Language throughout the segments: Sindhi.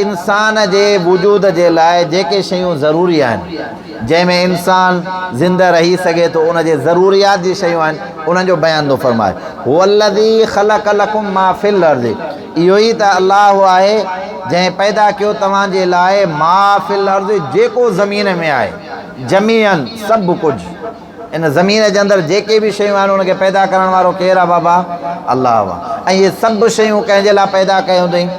انسان جي وجود جي لاء جيڪي شيون ضروري آهن، جنهن ۾ انسان زنده رهي سگهي ٿو، ان جي ضروريات جي شيون آهن، انهن جو بيان ٿو فرمائي. هو الذي خلق لڪم ما في الارض، اهو ئي ته الله آهي جنهن پيدا ڪيو توهان جي لاء ما في الارض جيڪو زمين ۾ آهي، جميعا سڀ ڪجهه. ان زمين جي اندر جيڪي به شيون آهن ان کي پيدا ڪرڻ وارو ڪير آهي بابا؟ الله آهي. ۽ اهي سڀ شيون ڪنهن جي لاء پيدا ڪيون اٿئي؟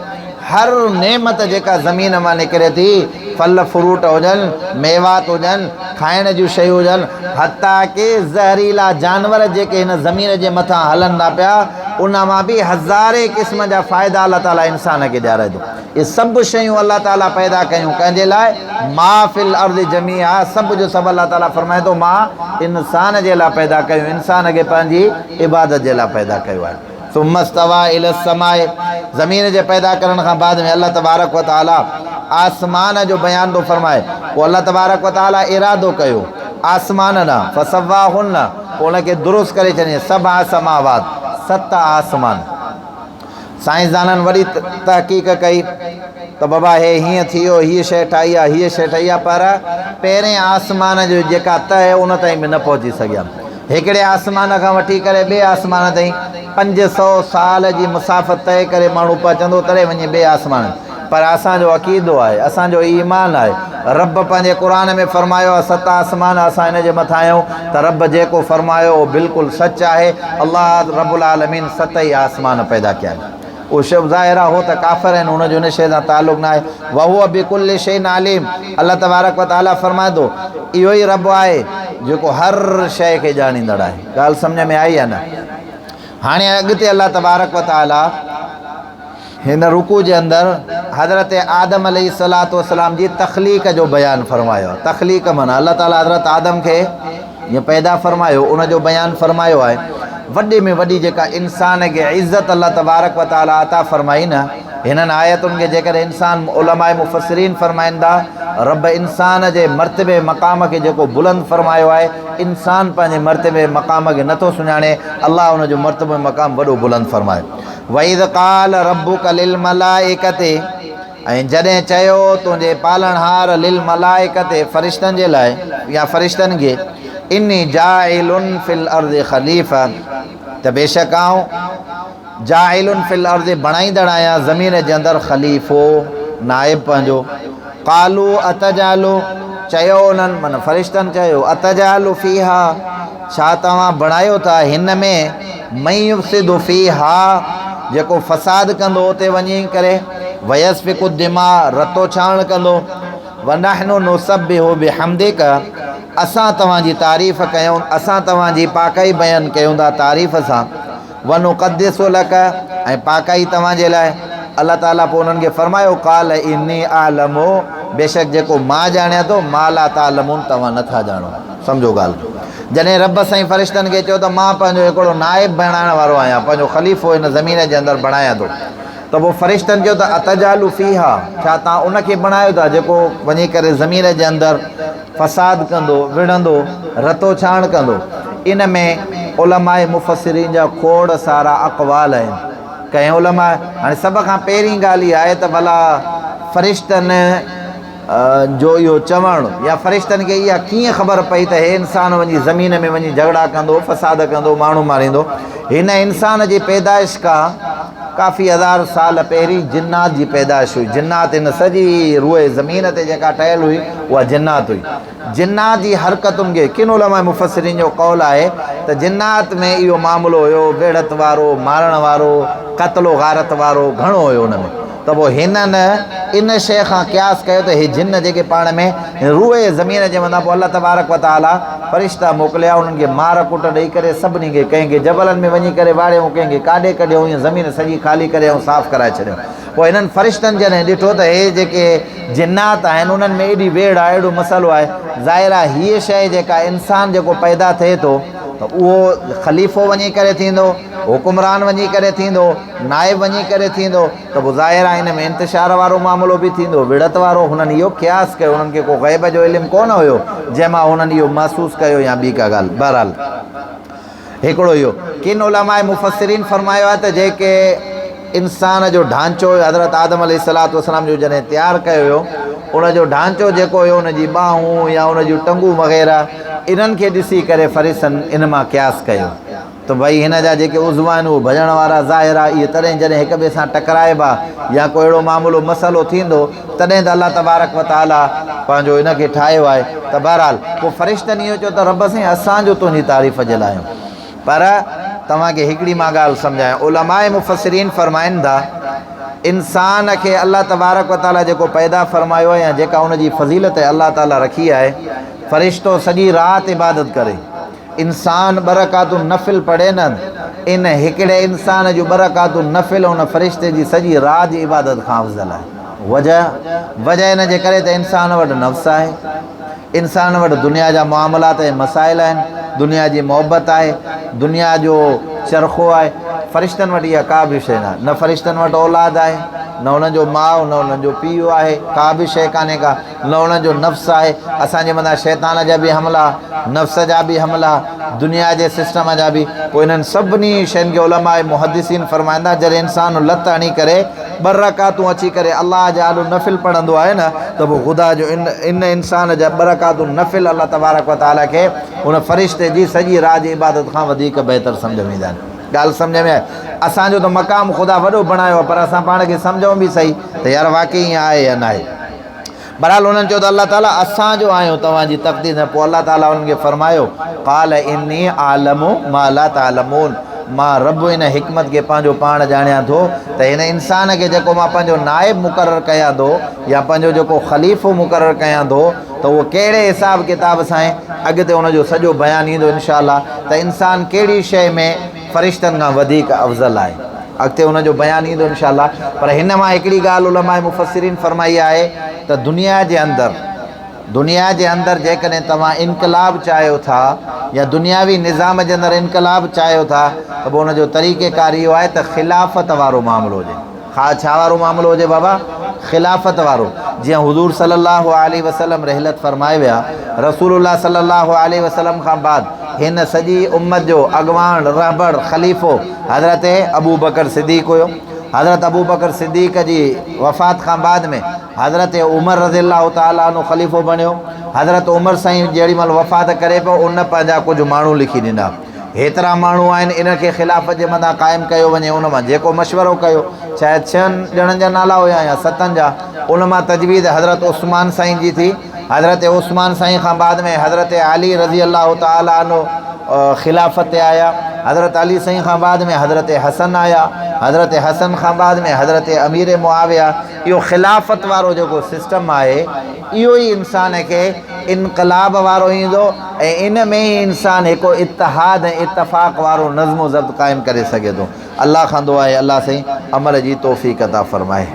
هر نعمت جيڪا زمين مان نڪري ٿي، ڦل فروٽ هجن، ميوات هجن، کائڻ جون شيون هجن، حتيٰ ڪي زهريلا جانور جيڪي هن زمين جي مٿان هلن ٿا پيا، ان مان به هزارين قسم جا فائدا الله تعاليٰ انسان کي ڏياري ٿو. اهي سڀ شيون الله تعاليٰ پيدا ڪيون ڪنهن جي لاء؟ ما في الارض جميعا سڀ جو سڀ الله تعاليٰ فرمائي ٿو مان انسان جي لاء پيدا ڪيون، انسان کي پنهنجي عبادت جي لاء پيدا ڪيو آهي. ثم استويٰ الي السماء زمين جي پيدا ڪرڻ کان بعد ۾ الله تبارڪ و تعاليٰ آسمان جو بيان ٿو فرمائي پوء الله تبارڪ و تعاليٰ ارادو ڪيو آسمان ڏانهن فسواهن پوء ان کي درست ڪري ڇڏيائين سبع سماوات ست آسمان. سائنسدانن وڏي تحقيق ڪئي ته بابا هي هيئن ٿي ويو، هيء شيء ٺاهي آ، هيء شيء ٺهي آ، پر پهرين آسمان جو جيڪا تهه ان تائين به نه پهچي سگهيا. هڪڙي آسمان کان وٺي ڪري ٻئي آسمان تائين 500 سال جي مسافت طئي ڪري ماڻهو پهچندو تڏهن وڃي ٻئي آسمان پر اسان جو عقيدو آهي، اسان جو ايمان آهي، رب پنهنجي قرآن ۾ فرمايو آهي ست آسمان اسان ان جي مٿان آهيون ته رب جيڪو فرمايو اهو بلڪل سچ آهي، الله رب العالمين ست ئي آسمان پيدا ڪيا آهن. اهو شب ظاهر آهي هو ته ڪافر آهن ان جو ان شيء سان تعلق ناهي. وهو بڪل شيء عليم الله تبارڪ وتعاليٰ فرمائي ٿو اهو ئي رب آهي جيڪو هر شيء کي ڄاڻيندڙ آهي. ڳالهه سمجهه ۾ آئي يا نه؟ هاڻي اڳتي الله تبارڪ وتعاليٰ هن رڪوع جي اندر حضرت آدم عليه الصلوة والسلام جي تخليق جو بيان فرمايو آهي. تخليق معنيٰ الله تعاليٰ حضرت آدم کي جيئن پيدا فرمايو ان جو بيان فرمايو آهي. وڏي ۾ وڏي جيڪا انسان کي عزت الله تبارڪ و تعاليٰ عطا فرمائي نه هنن آيتن کي جيڪڏهن انسان علماء مفسرين فرمائن ٿا رب انسان جي مرتبي مقام کي جيڪو بلند فرمايو آهي انسان پنهنجي مرتبي مقام کي نٿو سڃاڻي الله ان جو مرتبو مقام وڏو بلند فرمائي. واذ قال ربک للملائڪة ۽ جڏهن چيو تنهنجي پالڻهار للملائڪة فرشتن جي لاء يا فرشتن کي اني جاعل في الارض خليفة ته بيشڪ آئون جاعل في الارض بڻائيندڙ آهيان زمين جي اندر خليفو نائب پنهنجو قالوا اتجعل چيو انهن معنيٰ فرشتن چيو اتجعل فيها ڇا توهان بڻايو ٿا هن ۾ من يفسد فيها جيڪو فساد ڪندو اتي وڃي ڪري ويسفڪ الدماء رتو ڇاڻ ڪندو ونحن نسبح بحمدک اسان توهان جي تعريف ڪيون اسان توهان جي پاڪائي بيان ڪيون ٿا تعريف سان ونقدس لک ۽ پاڪائي توهان جي لاء الله تعالي پوء انهن کي فرمايو قال اني اعلم بيشڪ جيڪو مان ڄاڻيان ٿو ما لا تعلمون توهان نٿا ڄاڻو سمجهو ڳالهه کي جڏهن رب سائين فرشتن کي چيو ته مان پنهنجو هڪڙو نائب بڻائڻ وارو آهيان پنهنجو خليفو هن زمين جي اندر بڻايان ٿو ته پوء فرشتن چيو ته اتجعل فيها ڇا توهان ان کي بڻايو ٿا جيڪو وڃي ڪري زمين جي اندر فساد ڪندو، وڙهندو، رتو ڇاڻ ڪندو. ان ۾ علماء مفسرين جا کوڙ سارا اقوال آهن. ڪنهن علماء هاڻي سڀ کان پهرين ڳالهه اها آهي ته ڀلا فرشتن جو اهو چوڻ يا فرشتن کي اها ڪيئن خبر پئي ته هي انسان وڃي زمين ۾ وڃي جهڳڙا ڪندو، فساد ڪندو، ماڻهو ماريندو. هن انسان جي پيدائش کان ڪافي هزار سال پهرين جنات جي پيدائش هئي. جنات هن سڄي روء زمين تي جيڪا ٺهيل هئي اها جنات هئي. جنات جي حرڪتن کي ڪن علماء مفسرين جو قول آهي ته جنات ۾ اهو معاملو هيو ويڙهت وارو، مارڻ وارو، قتل و غارت وارو گهڻو هيو ان ۾ ته پوء هنن ان شيء کان قياس ڪيو ته هي جن جيڪي پاڻ ۾ روء زمين جي مٿان پوء الله تبارڪ و تعاليٰ فرشتا موڪليا انهن کي مار ڪٽ ڏئي ڪري سڀني کي ڪنهن کي جبلن ۾ وڃي ڪري واڙيائون ڪنهن کي ڪاڏي ڪڍيائون ائين زمين سڄي خالي ڪري ۽ صاف ڪرائي ڇڏيائون پوء هنن فرشتن جڏهن ڏٺو ته هي جيڪي جنات آهن انهن ۾ ايڏي ويڙهه آهي ايڏو مسئلو آهي ظاهر آهي هيء شيء جيڪا انسان جيڪو پيدا ٿئي ٿو ته اهو خليفو وڃي ڪري ٿيندو حڪمران وڃي ڪري ٿيندو نائب وڃي ڪري ٿيندو ته پوء ظاهر آهي ان ۾ انتشار وارو معاملو به ٿيندو، وڙهت وارو، هنن اهو قياس ڪيو، انهن کي ڪو غيب جو علم ڪونه هيو، جنهن مان هنن اهو محسوس ڪيو يا ٻي ڪا ڳالهه. بهرحال هڪڙو اهو. ڪن علماء مفسرين فرمايو آهي ته جيڪي انسان جو ڍانچو هيو حضرت آدم عليه الصلوة والسلام جو جڏهن تيار ڪيو ويو ان جو ڍانچو جيڪو هيو ان جي ٻانهون يا ان جون ٽنگون وغيره انهن کي ڏسي ڪري فرشتن ان مان قياس ڪيو ته ڀئي هن جا جيڪي عضوا آهن اهي ڀڄڻ وارا ظاهر آهي اهي تڏهن جڏهن هڪ ٻئي سان ٽڪرائبا يا ڪو اهڙو معاملو مسئلو ٿيندو تڏهن ته الله تبارڪ وتعاليٰ پنهنجو ان کي ٺاهيو آهي ته بهرحال پوء فرشتن اهو چيو ته رب سائين اسان جو تنهنجي تعريف جي لاء آهيون پر توهان کي هڪڙي مان ڳالهه سمجهايان، علماء مفسرين فرمائن ٿا، انسان کي الله تبارڪ و تعاليٰ جيڪو پيدا فرمايو آهي يا جيڪا ان جي فضيلت الله تعاليٰ رکي آهي، فرشتو سڄي رات عبادت ڪري، انسان ٻه رڪعتون نفل پڙهي نه، ان هڪڙي انسان جون ٻه رڪعتون نفل ان فرشتي جي سڄي رات جي عبادت کان افضل آهي. وجه، وجه ان جي ڪري ته انسان وٽ نفس آهي. انسان وٽ دنيا جا معاملات ۽ مسائل آهن، دنيا جي محبت آهي، دنيا جو چرخو آهي، فرشتن وٽ اها ڪا به شيء ناهي، نه فرشتن وٽ اولاد آهي، نه انهن جو ماء نه انهن جو پيء آهي، ڪا به شيء ڪانهي ڪا، نه انهن جو نفس آهي، اسان جي مٿان شيطان جا به حملا، نفس جا به حملا، دنيا جي سسٽم جا به، پوء انهن سڀني شين کي علماء محدثين فرمائن ٿا جڏهن انسان لت هڻي ڪري ٻه رڪعتون اچي ڪري الله جي آڏو نفل پڙهندو آهي نه ته پوء خدا جو ان ان انسان جا ٻه رڪعتون نفل الله تبارڪ و تعالي کي ان فرشتي جي سڄي رات جي عبادت کان وڌيڪ بهتر سمجهه ۾ ايندا آهن. ڳالهه سمجهه ۾ آئي؟ اسان جو ته مقام خدا وڏو بڻايو آهي پر اسان پاڻ کي سمجهون به سهي ته يار واقعي ائين آهي يا ناهي. بهرحال انهن چيو ته الله تعالي اسان جو آهيون توهان جي تقدير ۾ پوء الله تعالي انهن کي فرمايو قال اني اعلم ما لا تعلمون مان رب ان حڪمت کي پنهنجو پاڻ ڄاڻيان ٿو ته هن انسان کي جيڪو مان پنهنجو نائب مقرر ڪيان ٿو يا پنهنجو جيڪو خليفو مقرر ڪيان ٿو ته اهو ڪهڙي حساب ڪتاب سان آهي اڳتي ان جو سڄو بيان ايندو انشاء الله ته انسان ڪهڙي شيء ۾ فرشتن کان وڌيڪ افضل آهي. اڳتي ان جو بيان ايندو انشاء الله پر هن مان هڪڙي ڳالهه علماء مفسرين فرمائي آهي ته دنيا جي اندر دنيا جي اندر جيڪڏهن توهان انقلاب چاهيو ٿا يا دنياوي نظام جي اندر انقلاب چاهيو ٿا ته پوء ان جو طريقه ڪار اهو آهي ته خلافت وارو معاملو هجي. خا ڇا وارو معاملو هجي بابا؟ خلافت وارو. جيئن حضور صلي الله عليه وسلم رحلت فرمائي ويا، رسول الله صلي الله عليه وسلم کان بعد هن سڄي امت جو اڳواڻ، رهبر، خليفو حضرت ابوبڪر صديق هيو. حضرت ابوبڪر صديق جي وفات کان بعد ۾ حضرت عمر رضي الله تعالٰي عنه خليفو بڻيو. حضرت عمر سائين جهڙي مهل وفات ڪري پيو ان پنهنجا ڪجهه ماڻهو لکي ڏنا. هيترا ماڻهو آهن انهن کي خلافت جي مٿان قائم ڪيو وڃي ان مان جيڪو مشورو ڪيو شايد ڇهن ڄڻن جا نالا هيا يا ستن جا ان مان تجويز حضرت عثمان سائين جي ٿي حضرت عثمان سائين کان بعد ۾ حضرت علي رضي الله تعالٰي عنه خلافت تي آيا حضرت علي سائين کان بعد ۾ حضرت حسن آيا حضرت حسن کان بعد ۾ حضرت امير معاويه اهو خلافت وارو جيڪو سسٽم آهي اهو ئي انسان کي انقلاب وارو ايندو ۽ ان ۾ ئي انسان هڪ اتحاد ۽ اتفاق وارو نظم و ضبط قائم ڪري سگهي ٿو. الله کان دعا آهي الله سائين عمل جي توفيق عطا فرمائي.